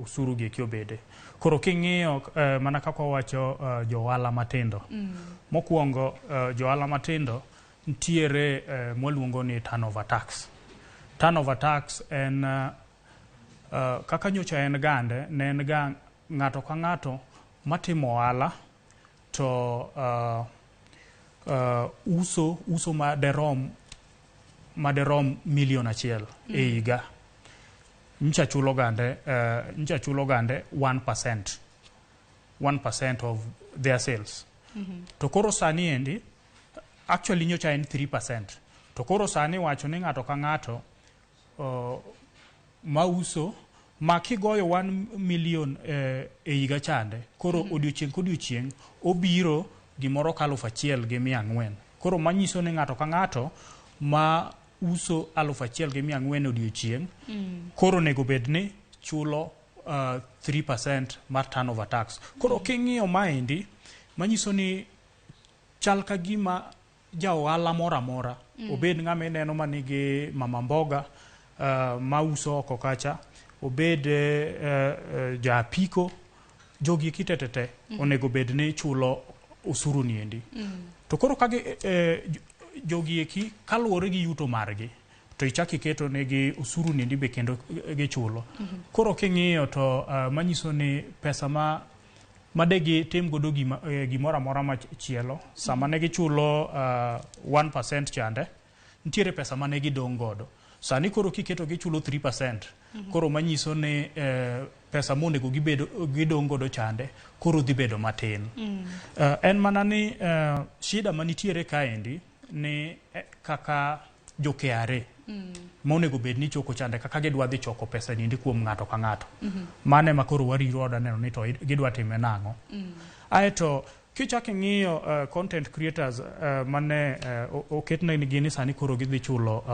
osuru gi eki obede. Koro king'iyo mana kaka wawacho jo ohala matindo. Mokwongo jo ohala matindo nitiere mwaluongo ni turnover tax. Turnover tax en kaka nyocha en gande, ne en ga ng'ato ka ng'ato matimo ohala to uso uso maderom milion 1 e higa nyocha chulo gande 1%, 1% of their sales. To koro sani endi, actually nyocha en 3%, to koro sani wacho ni ng'ato ka ng'ato mauso ma kigoyo 1 million e higa chande, koro odiochieng' kodiochieng' obiro gimoro ka 1,400. Koro manyiso ni ng'ato ka ng'ato ma uso 1,400 odiochieng' koro onego bed ni chulo 3% mar turnover tax. Koro king'iyo maendi, manyiso ni chal ka gima ja ohala moro amora, obed ng'ama ineno manigi mama mboga mauso oko kacha, obed ja apiko, jogi eki te onego bed ni chulo osuru ni endi. To koro ka jogi eki kaluwore gi yuto margi to ichak iketo negi osuru ni endi be kendo gichulo. Koro king'iyo to manyiso ni pesa ma made gitim godo gima, gimoro amora machielo sama ne gichulo 1% chande, nitiere pesa mane gidong' godo. Sani koro kiketo gichulo 3%, koro manyiso ni pesa monego gibedo gidong' godo chande koro dhi bedo matin. En mana ni shida manitiere kaendi ni kaka jo KRA monego bed ni choko chande, kaka gidwa dhi choko pesa niendi kuom ng'ato ka ng'ato. Mano ema koro warito wadwa neno ni to gidwa time nang'o. Aeto kichak ing'iyo content creators mane oketnegi ni sani koro gidhi chulo